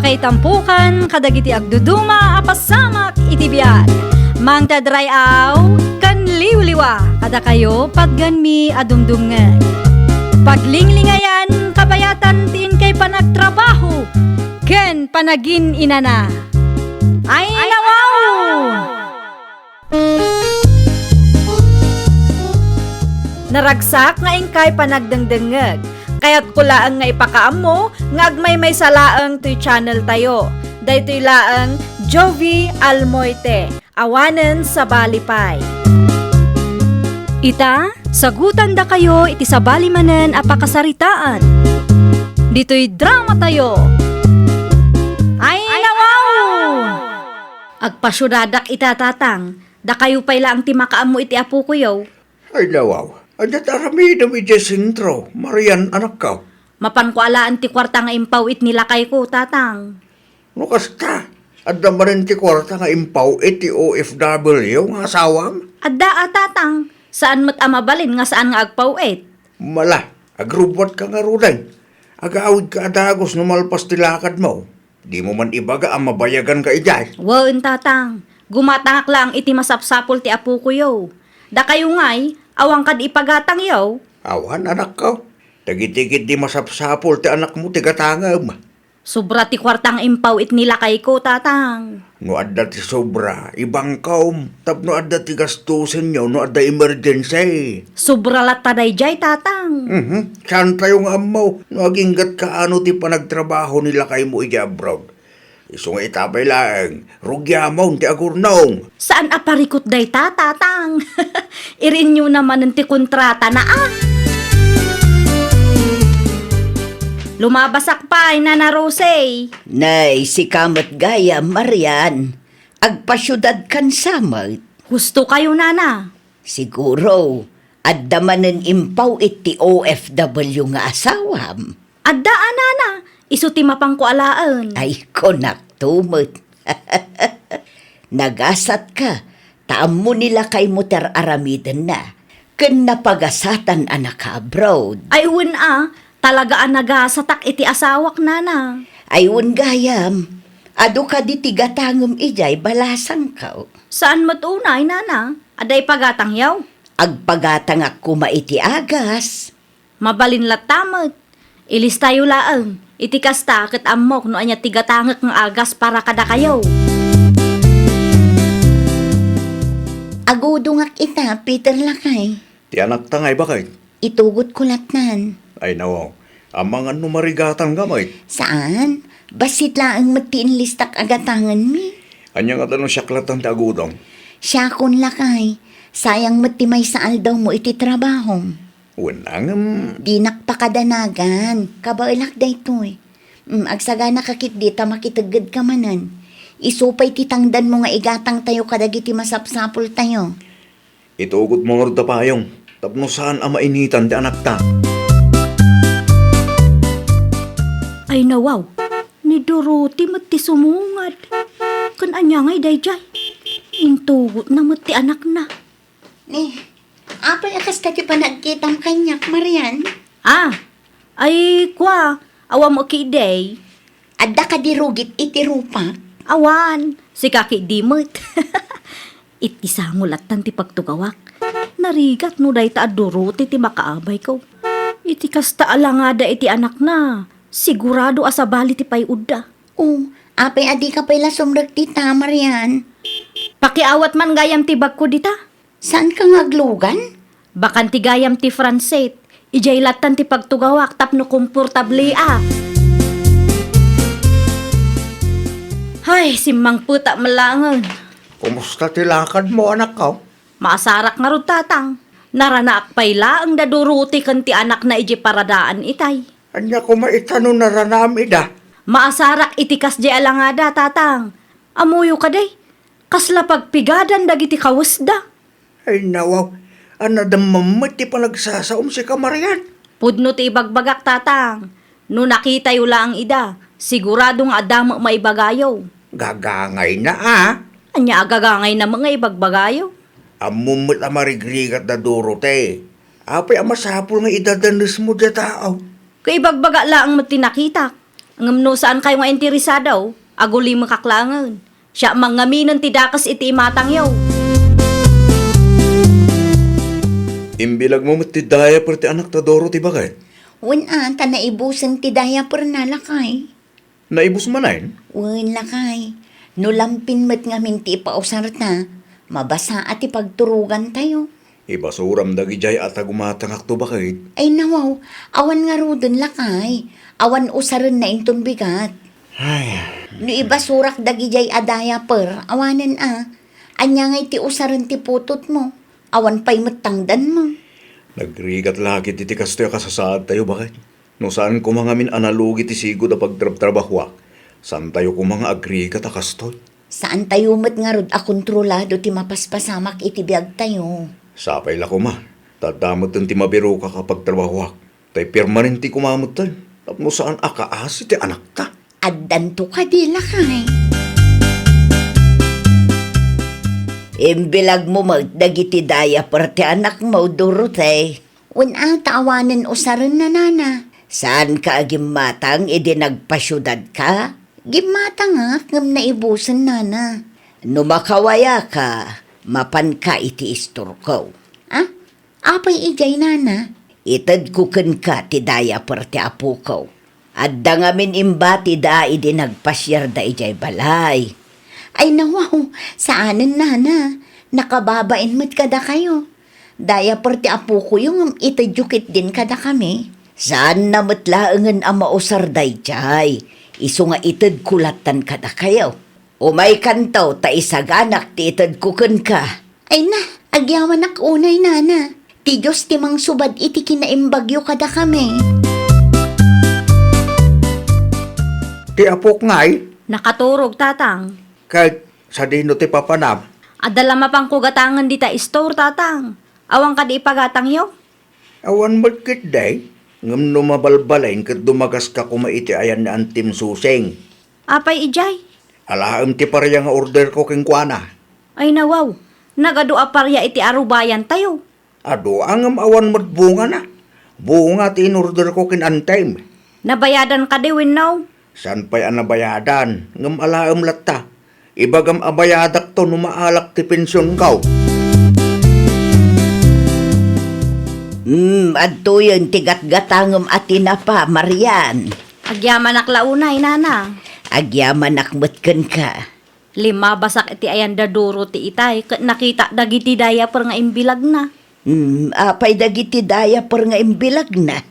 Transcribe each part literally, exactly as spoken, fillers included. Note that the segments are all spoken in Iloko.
Ay tampukan kadagiti agduduma a pasamak iti biag. Mangted ray-aw ken liwliwa kadakayo patgenmi a dumdumngeg. Paglinglingayan kabayatan ti inkay panagtrabaho ken panagin-inana. Ay, nawaw! Naragsak nga inkay panagdengdengngeg. Kayatko laeng nga ipakaammo nga agmaymaysa laeng toy channel tayo. Daytoy laeng Jovi Almoite, awanen sabali pay. Ita, sagutandakayo iti sabali manen a pakasaritaan. Ditoy drama tayo. Ay, nawaw! Agpasiudadak ita, Tatang. Dakayo pay laeng ti makaammo iti apokoyo. Ay, nawaw. Ania ti aramidem idiay sentro, Marian, anakko? Mapanko alaen ti kuarta nga impaw-it ni lakayko, Tatang. No kasta, adda manen ti kuarta nga impaw-it ti O F W nga asawam? Adda a, Tatang. Saan met a mabalin nga saan nga agpaw-it. Mala, agrubbuatka ngaruden. Agawidka a dagus no malpas ti lakadmo. Dimo man ibaga a mabayaganka idiay? Wen, Tatang. Gumatangak laeng iti masapsapul ti apokoyo. Dakayo ngay, awan kadi ipagatangyo? Awan, anakko. Dagiti ketdi masapsapul ti anakmo ti gatangem. Sobra ti kuarta nga impaw-it ni lakayko, Tatang. No adda ti sobra, ibangkom. Tapno adda ti gastusenyo no adda emergency. Sobra latta daydiay, Tatang. Mhm. Saantayo nga ammo no aginggatka ano ti panagtrabaho ni lakaymo idiay abroad. Isu nga ita pay laeng, rugiamon ti agurnong. Saan a parikut dayta, Tatang. Irinyo na manen ti kontratana, a. Lumabasak pay, Nana Rose. Nay, sika met gayam, Marian. Agpasiudadkan sa met. Husto kayo, Nana. Siguro, adda manen impaw-it ti O F W nga asawam. Adda a, Nana, isu ti mapanko alaen. Ay, kunakto met. Nagasatka, ta ammo ni lakaymo ti ar-aramidenna, ken napagasatan a naka-abroad. Ay, wen a, talaga a nagasatak iti asawak, Nana. Ay, wen gayam, adu kadi ti gatangem idiay balasangko. Saan met unay, Nana? Adda ipagatangyo? Agpagatangak koma iti agas. Mabalin latta met. Ilistayo laeng. Iti kasta, ket ammok no ania ti gatangek nga agas para kadakayo. Agudongak ita, Peter lakay. Ti anakta nga ibaket? Itugotko latnan. Ay, nawaw. Amangan no marigatangka met. Saan? Bassit laeng met ti inlistak a gatangenmi. Ania ngata no siak lattan ti agudong? Siakon lakay. Sayang met ti maysa aldawmo iti trabahom. Wen, ngem. Dinak pakadanagan. Kabaelak daytoy. Mm, agsaganaka ketdi ta makiteggedka manen. Isu pay ti tangdanmo nga igatangtayo kadagiti masapsapultayo. Itugotmo ngarud ta payong tapno saan a mainitan ti anakta. Ay, nawaw, ni Dorothy met ti sumungad. Ken ania ngay daydiay? Intugotna met ti anakna. Ni, apay a kasta ti panagkitam kaniak, Marian? Ah, ay, kua, awan mo ketdi. Adda kadi rugit iti rupak? Awan, sika ketdi met. Iti sango lattan ti pagtugawak. Narigat no dayta a Dorothy ti makaabayko. Iti kasta a langada iti anakna, sigurado a sabali ti pay-odda. O, apay a dika pay la sumrek dita, Marian? Pakiawat man gayam ti bagko dita. Saanka nga aglugan? Bakan ti gayam ti Francet. Idiay lattan ti pagtugawak tapno komportableak. Hay, simmangpetak met laengen. Kumusta ti lakadmo, anakko? Maasarak ngarud, Tatang. Naranaak pay laeng da Dorothy ken ti anakna idiay paradaan itay. Ania koma ita no naranaam ida? Maasarak iti kasdiay a langada, Tatang. Ammoyo kadi? Kasla pagpigadan dagiti kawesda. Ay, nawaw, a nadamman met ti panagsasaom sika, Marian. Pudno ti ibagbagak, Tatang. No nakitayo laeng ida, sigurado nga adda met maibagayo. Gagangayna, a? Ania a gagangayna met nga ibagbagayo? Ammom met a marigrigat da Dorothy. Apay a masapul nga idadanesmo diay tao? Kaibagbagak laeng met ti nakitak. Ngem no saankayo nga interesado, agulimekak laengen. Siak mangngaminen ti dakes iti imatangyo. Imbilagmo met ti diaper ti anakta, Dorothy, baket? Wen a, ta naibusen ti diaperna, lakay. Naibus manen? Wen, lakay. No lampin met ngamin ti ipausarta, mabasa a ti pagturogantayo. Ibasuram dagidiay a ta gumatangakto, baket. Ay, nawaw, awan ngaruden, lakay. Awan usarenna inton bigat. Ay. No ibasurak dagidiay a diaper, awanen a. Ania ngay ti usaren ti putotmo? Awan pay met tangdanmo. Nagrigat la ketdi ti kastoy a kasasaadtayo, baket. No saan koma ngamin a nalugi ti sigud a pagtrabtrabahoak, saantayo koma nga agrigat a kastoy. Saantayo met ngarud a kontrolado ti mapaspasamak iti biagtayo. Sapay la koma, ta adda metten ti mabirokak a pagtrabahoak. Tay permanente koma metten, tapno saan a kaasi ti anakta. Addanto kadi, lakay? Imbilagmo met dagiti diaper ti anakmo, Dorothy. Wen a, ta awanen usarenna, nana. Saanka a gimmatang idi nagpasiudadka? Gimmatangak ngem naibusen, nana. No makawayaka, mapanka iti istorko. Ah? Apay idiay, nana? Itedko kenka ti diaper ti apoko. Adda ngamin imbatida idi nagpasiarda idiay balay. Ay, nawaw, saanen, nana. Nakababain met kadakayo. Diaper ti apokoyo ngem itedyo ketdin kadakami. Saanna met laengen a mausar daydiay, isu nga itedko lattan kadakayo. Umaykanto ta isaganak ti itedko kenka. Ay na, agyamanak unay, nana. Ti Dios ti mangsubad iti kinaimbagyo kadakami. Ti apok ngay? Nakaturog, tatang. Ket sadino ti papanam? Adda la mapanko gatangen dita istor, tatang. Awan kadi ipagatangyo? Awan met ketdi, ngem no mabalbalin ket dumagaska koma iti ayan ni Antim Susing. Apay idiay? Alaem ti paria nga orderko kenkuana. Ay nawaw, nagadu a paria iti arubayantayo. Adu a ngem awan met bungana. Bunga ti inorderko ken Antim. Nabayadan kadi wenno? Saan pay a nabayadan, ngem alaem latta. Ibagam a bayadakto no maalak ti pensionko. Hmm, adtoyen ti gatgatangem a tinapa, Marian. Agyamanak la unay, nana. Agyamanak met kenka. Limabasak iti ayan da Dorothy itay, ket nakitak dagiti diaper nga imbilagna. Hmm, apay dagiti diaper nga imbilagna?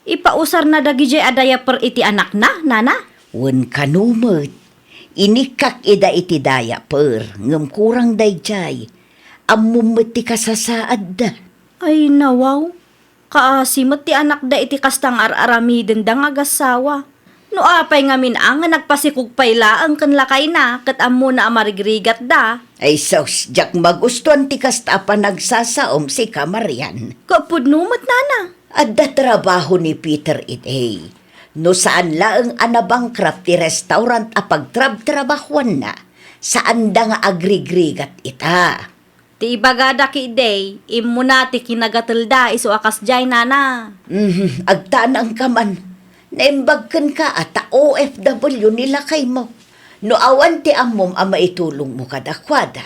Ipausarna dagidiay a diaper iti anakna, nana? Wen kano met. Inikkak ida iti diaper, ngem kurang daydiay. Ammom met ti kasasaadda. Ay, nawaw. Kaasi met ti anakda iti kasta nga ar-aramidenda nga agassawa. No apay ngamin a nga nagpasikog pay laeng ken lakayna ket ammona a marigrigatda. Ay sus, diak magustuan ti kasta a panagsasaom, sika, Marian. Ket pudno met, nana. Adda trabaho ni Peter idiay. No saan laeng a nabankrupt ti restaurant a pagtrabtrabahuanna, saanda nga agrigrigat ita. Ti ibagada ketdi, immuna ti kinagatelda isu a kasdiay, nana. Mhm, agtanangka man. Naimbag kenka a ta O F W ni lakaymo. No awan ti ammom a maitulongmo kadakuada,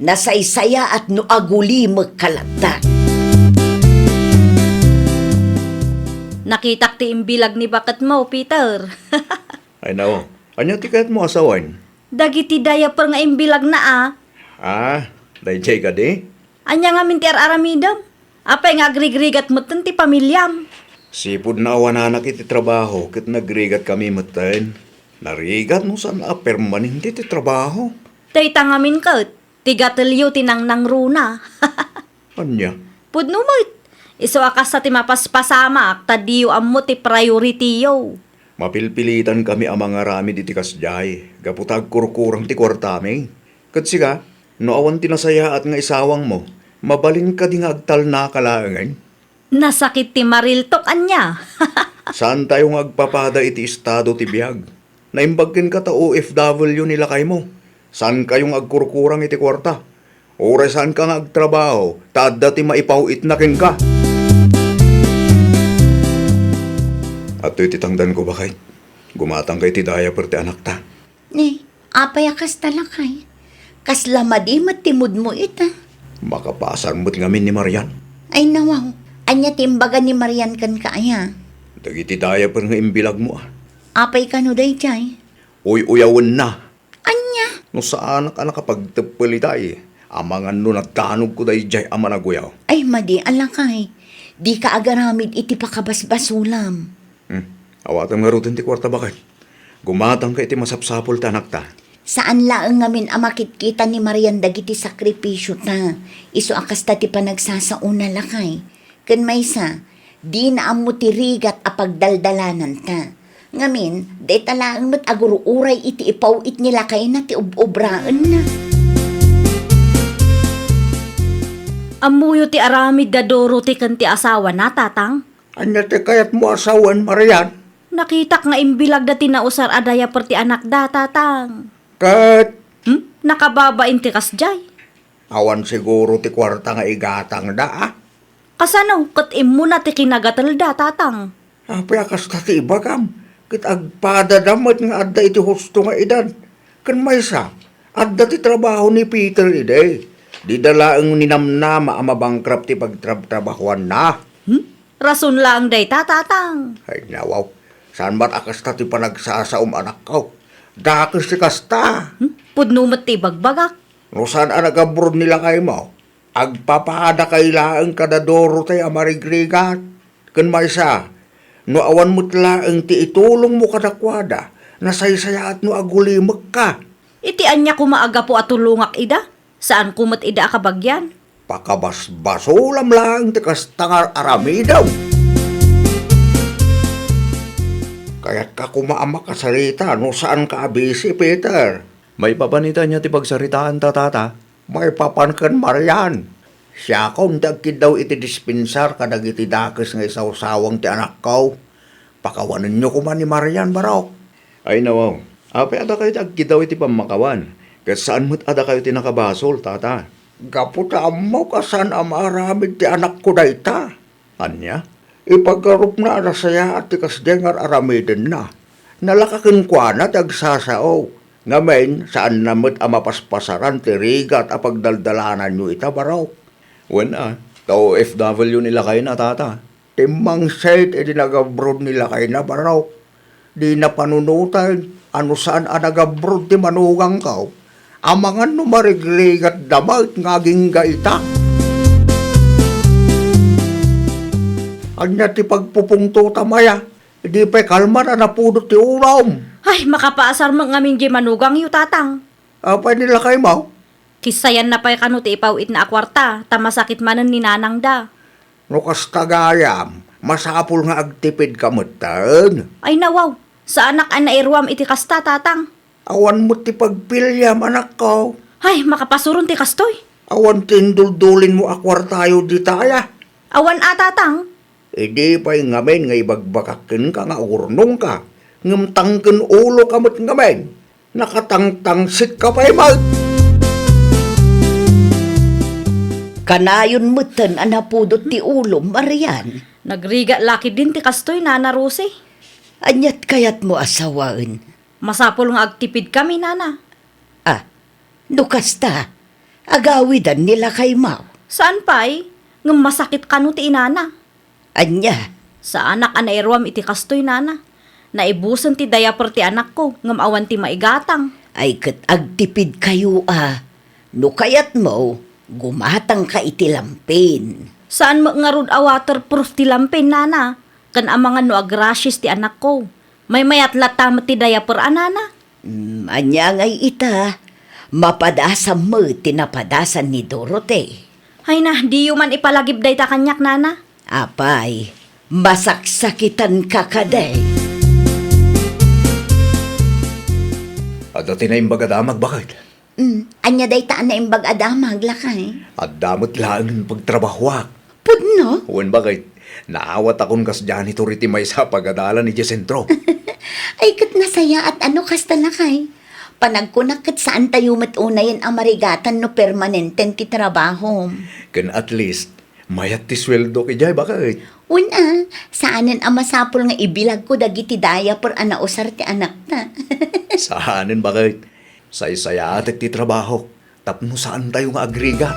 nasaysayaat no agulimekka latta. Nakitak ti imbilag ni baketmo, Peter. Ay, nao. Ania ti kayatmo a sawen? Dagiti diaper nga imbilagna a. Ah, daydiay kadi? Ania ngamin ti ar-aramidem? Apay nga agrigrigat metten ti pamiliam? Sipud naawananak iti trabaho ket nagrigatkami metten. Narigat no saan a permanente ti trabaho. Dayta ngamin ket, ti gatelyo ti nangnangruna. Ania? Pudno met. Isu a kasta ti mapaspasamak ta diyo ammo ti priority-yo. Mapilpilitankami a mangaramid iti kasdiay gapu ta agkurkurang ti kuartami. Ket sika, no awan ti nasayaat nga isawangmo, mabalin kadi nga agtalnaka laengen? Nasakit ti mariltok ania? Saantayo nga agpapada iti estado ti biag. Naimbag kenka ta O F W ni lakaymo. Saankayo nga agkurkurang iti kuarta. Uray saanka nga agtrabaho, ta adda ti maipaw-itna kenka. Adtoy ti tangdanko, baket. Gumatangka iti diaper ti anakta. Ni, apay a kasta, lakay? Kasla madi met ti moodmo ita. Makapaasar met ngamin ni Marian. Ay, nawaw. Ania ti imbaga ni Marian kenka aya? Dagiti diaper nga imbilagmo, a. Apay kano daydiay? Uy-uyawenna. Ania? No saanak a nakapagteppel itay, amangan no nadanogko daydiay a managuyaw. Ay, madi a lakay. Dika agaramid iti pakabasbasolam. Hmm. Awatem ngaruden ti kuarta, baket. Gumatangka iti masapsapul ti anakta. Saan laeng ngamin a makitkita ni Marian dagiti sakripisiota. Isu a kasta ti panagsasaona, lakay. Ken maysa, dina ammo ti rigat a pagdaldalananta. Ngamin, dayta laeng met agur-uray iti ipaw-it ni lakayna ti ob-obraenna. Ammoyo ti aramid da Dorothy ken ti asawana, Tatang? Ania ti kayatmo a sawen, Marian? Nakitak nga imbilagda ti nausar a diaper ti anakda, Tatang. Ket? Hmm? Nakababain ti kasdiay. Awan siguro ti kuarta nga igatangda, a? Kasano ket immuna ti kinagatelda, Tatang? Apay a kasta ti ibagam? Ket agpadada met nga adda iti husto nga edad. Ken maysa, adda ti trabaho ni Peter idi. Dida laeng ninamnama a mabankrupt ti pagtrabtrabahoanna. Hmm? Rason laeng dayta, Tatang. Ay, nawaw. Saan met a kasta ti panagsasaom, anakko. Dakes ti kasta. Hmm? Pudno met ti ibagbagak. No saan a nagabroad ni lakaymo, agpapadakay laeng kada Dorothy a marigrigat. Ken maysa, no awan met laeng ti itulongmo kadakuada, nasaysayaat no agulimekka. Iti ania koma a gapu a tulongak ida? Saanko met ida a kabagian. Pakabasbasolam laeng ti kasta nga ar-aramidem. Kayatka koma a makasarita no saanka a busy, Peter. Maipapan ita ania ti pagsaritaanta, Tata? Maipapan ken Marian. Siakon ti agkiddaw iti dispensar kadagiti dakes nga isawsawang ti anakko. Pakawanenyo koma ni Marian, barok. Ay, nawaw. Apay a dakayo ti agkiddaw iti pammakawan, ket saan met a dakayo ti nakabasol, Tata? Gapu ta ammok a saan a maaramid ti anakko dayta. Ania? Ipagarupna a nasayaat ti kasdiay nga ar-aramidenna. Nalaka kenkuana ti agsasao. Ngamin, saanna met a mapaspasaran ti rigat a pagdaldalananyo ita, barok. Wen a, ta O F W ni lakayna, Tata. Timmangsit idi nagabroad ni lakayna, barok. Dina panunoten a no saan a nagabroad ti manugangko. Amangan no marigrigatda met nga agingga ita. Ania ti pagpupungtotam aya? Idi pay kalman a napudot ti ulom. Ay, makapaasar met ngamin diay manugangyo, Tatang. Apay ni lakaymo? Kissayanna pay kano ti ipaw-itna a kuarta, ta masakit manen ni nanangda. No kasta gayam, masapul nga agtipidka metten. Ay, nawaw, saanak a nairuam iti kasta, Tatang. Awan met ti pagpiliam, anakko. Ay, makapasuron ti kastoy. Awan ti induldulinmo a kuartayo dita aya? Awan a, Tatang. Idi pay ngamin nga ibagbagak kenka nga agurnongka, ngem tangken uloka met ngamin, nakatangtangsitka pay met. Kanayon metten a napudot ti ulom, Marian. Nagrigat la ketdin ti kastoy, Nana Rosie. Aniat kayatmo a sawaen? Masapul nga agtipidkami, Nana. Ah, no kasta, agawidan ni lakaymo. Saan pay? Ngem masakit kano ti inana. Ania? Saanak a nairuam iti kastoy, Nana. Naibusen ti diaper ti anakko, ngem awan ti maigatang. Ay ket agtipidkayo a. No kayatmo, gumatangka iti lampin. Saan met ngarud a waterproof ti lampin, Nana. Ken amangan no agrashes ti anakko. Maymayat latta met ti diaper a, Nana. Mm, ania ngay ita? Mapadasam met ti napadasan ni Dorothy. Ay na, diyo man ipalagip dayta kaniak, Nana. Apay, masaksakitanka kadi? Adda ti naimbag a damag, baket. Mm, ania dayta a naimbag a damag, lakay? Adda met laeng pagtrabahoak. Pudno? Wen, baket. Naawatakon kas janitor iti maysa a pagadalan idiay sentro. Ay, ket nasayaat a no kasta, lakay. Panagkunak ket saantayo met unayen a marigatan no permanenten ti trabahom. Ken at least, Mayat ti sueldok idiay, baket. Wen a, saanen a masapul nga ibilagko dagiti diaper a nausar ti anakta. Saanen, baket. Saysayaatek ti trabahok tapno saantayo nga agrigat.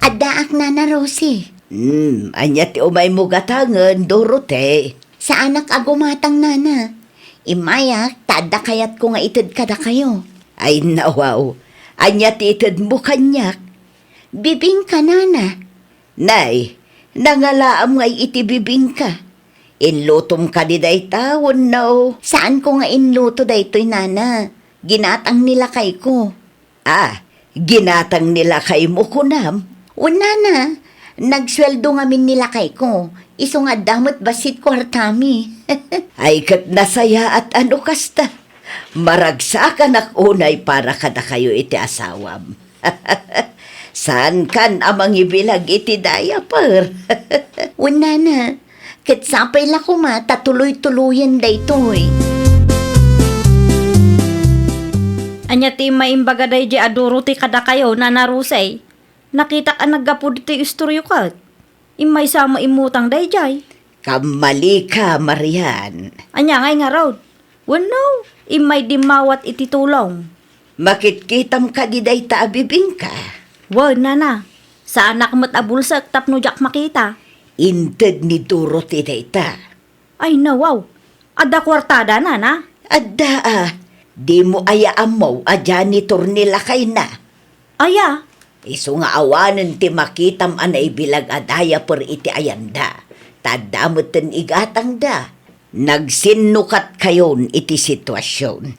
Addaak, Nana Rosie. Hmm, ania ti umaymo gatangen, Dorothy? Saanak a gumatang, Nana. Immayak ta adda kayatko nga ited kadakayo. Ay, nawaw. Ania ti itedmo kaniak? Bibingka, Nana. Nay, nangalaam ngay iti bibingka. Inlutom kadi dayta wenno? Saanko nga inluto daytoy, Nana. Ginatang ni lakayko. Ah, ginatang ni lakaymo, kunam? Wen, Nana, nagsueldo ngamin ni lakayko. Isu nga adda met bassit kuartami. Ay, ket nasayaat a no kasta. Maragsakanak unay para kadakayo iti asawam. Saankan a mangibilag iti diaper? Wen, Nana, ket sapay la koma ta tuloy-tuloyen daytoy. Ania ti immaymbaga daydiay a Dorothy kadakayo, Nana Rosie? Nakitak a naggapu ditoy istoryo ket. Immaysa met immutang daydiay. Kammalika, Marian. Ania ngay ngarud? Wenno, immay dimmawat iti tulong? Makitkitam kadi dayta a bibingka? Wen, Nana. Saanak met a bulsek tapno diak makita. Inted ni Dorothy dayta. Ay, nawaw. Adda kuartada, Nana? Adda a. Dimo aya ammo a janitor ni lakayna? Aya? Isu nga awanen ti makitam a naibilag a diaper iti ayanda. Ta adda metten igatangda. Nagsinnukatkayon iti situasion.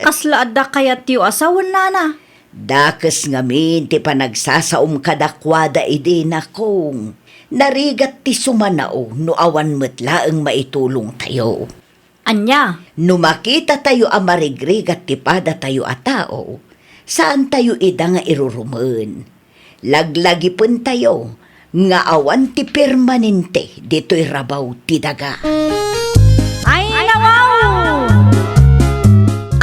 Kasla adda kayatyo a sawen, Nana? Dakes ngamin ti panagsasaom kadakuada idi, nakong. Narigat ti sumanao no awan met laeng maitulongtayo. Ania? No makitatayo a marigrigat ti padatayo a tao, saantayo ida nga irurumen. Laglagipentayo nga awan ti permanente ditoy rabaw ti daga. Ay, nawaw!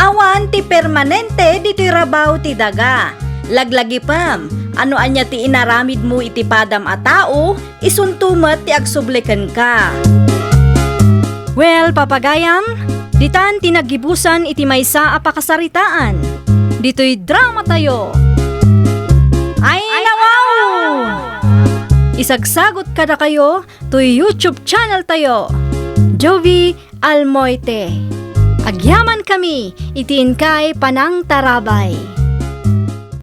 Awan ti permanente ditoy rabaw ti daga. Laglagipem, no ania ti inaramidmo iti padam a tao, isunto met ti agsubli kenka. Well, papagayam, ditan ti naggibusan iti maysa a pakasaritaan. Ditoy dramatayo. Ay, nawaw! Isagsagot kadakayo toy YouTube channel tayo, Jovie Almoite. Agyamankami iti inkay panangtarabay.